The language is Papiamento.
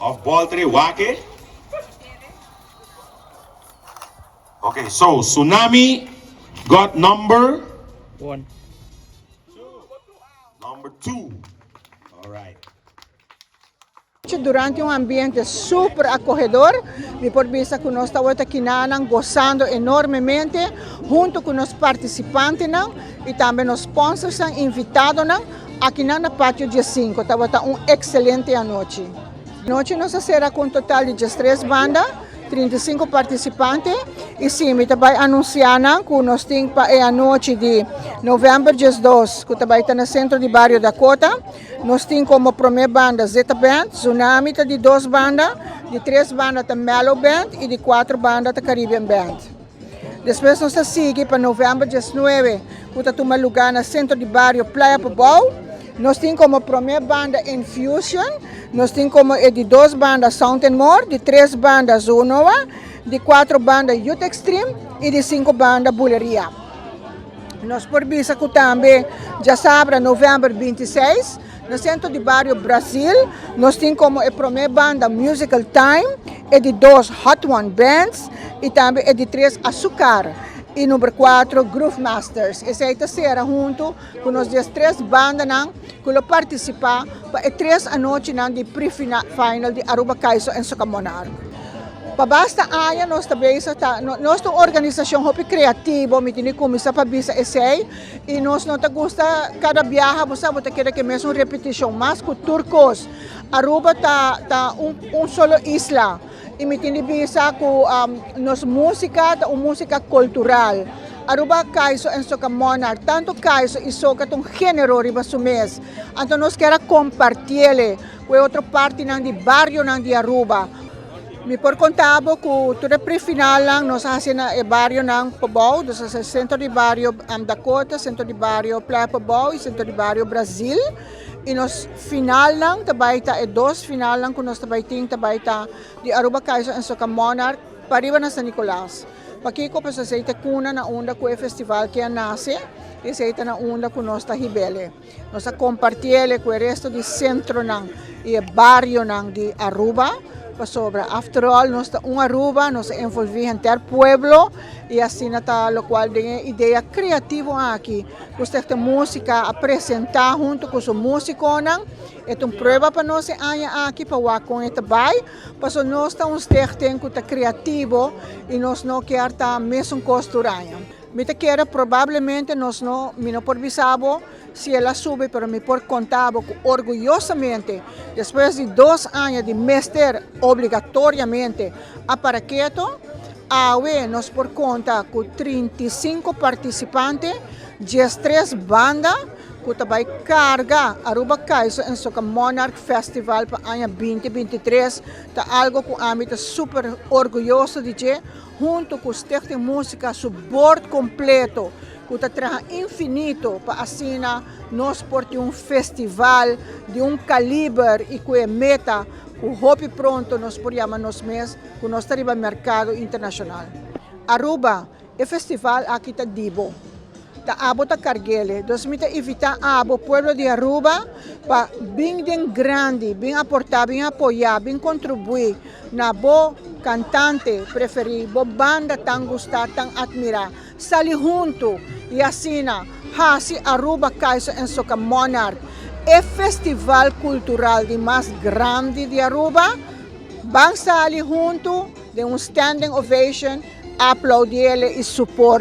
Of bolter wak e. Okay, so Tsunami got number 1. Number 2. All right. Durante un ambiente super acogedor, mi por bisa cu nos tabata akinan gozando enormemente hunto cu nos participantenan y tambe nos sponsors invitadonan aki na Patio 5. Tabata un excelente anochi. Anochi nos a sera cu un total di 13 banda, 35 participante y si, mi tambe ta anuncia cu nos tin pa e anochi di november 2, cu tambe ta na centro di bario Dakota. Nos tin como prome banda Zeta Band, Tsunami ta di dos banda, di tres banda ta Mellow Band y di cuater banda ta Caribbean Band. Despues nos ta sigui pa november 19, cu ta tuma luga na centro di bario Playa Pabou. Nos tin como prome banda Infusion, nos tin como di dos banda Sound and More, di tres banda Zonoa, di cuater banda Youth Extreme y di cinco banda Buleria. Nos por bisa cu tambe diasabra november 26, na centro di bario Brasil, nos tin como e prome banda Musical Time, e di dos Hot One Bands y tambe e di tres Açúcar. Y number 4 Groove Masters. Esey ta sera hunto cu nos 13 bandanan cu lo participa pa e tres anochinan di pre-final di Aruba Caiso en Soca Monarch. Pa basta aña nos tambe ta nos ta un organisacion hopi creativo, mi tin cu cuminsa pa bisa esey y nos no ta gusta cada biaha, bo sabi, ta kere cu mesun repeticion, mas cu tur cos. Aruba ta un solo isla y mi tin di bisa cu nos musica ta un musica cultural. Aruba Caiso en Soca Monarch, tanto Caiso y Soca ta un genero riba su mes. Anto nos kier comparti cu otro partinan di barionan di Aruba. Mi por conta cu tur e pre-final nan nos a haci na barionan Pabou, dus e centro di bario Dakota, centro di bario Playa Pabou y centro di bario Brasil. Y nos finalnan tambe ta e dos finalnan cu nos tambe tin tambe ta di Aruba Caiso en Soca Monarch pariba na San Nicolas. Pakico? Pasobra esey ta cuna na unda cu e festival cu a nace, esey ta na unda cu nos ta hibele. Nos a comparti cu e resto di centronan y barionan di Aruba, pasobra after all nos ta un Aruba, nos envolvi henter pueblo y asina ta locual den idea creativo aki. Cu e musica a presenta hunto cu su musiconan, e un prueba pa nos aña aki pa wak con e ta bay, pasobra nos ta un stichting cu ta creativo y nos no kier ta mesun cos tur aña. Mi ta kere probablemente nos no, mi no por bisa bo si el a subi, pero mi por conta bo orguyosamente, despues di 2 aña di mester obligatoriamente a para keto, awe nos por conta cu 35 participante, 13 banda, cu ta bay carga Aruba Caiso en Soca Monarch Festival pa aña 2023, ta algo cu ami ta super orguyoso di dje, hunto cu Stichting Musica, su board completo, cu ta traha infinito pa asina nos por tin un festival di un caliber y cu e meta cu hopi pronto nos por yama nos mes cu nos ta riba mercado internacional. Aruba, e festival aki ta di bo. Ta abo ta cargele. Dus mi ta invita abo, pueblo di Aruba, pa bin den grandi, bin aporta, bin apoya, bin contribui na bo cantante preferi, bo banda tan gusta, tan admira. Sali hunto y asina, haci Aruba Caiso en Soca Monarch, e festival cultural di mas grandi di Aruba, ban sali hunto den un standing ovation, aplaudi y support.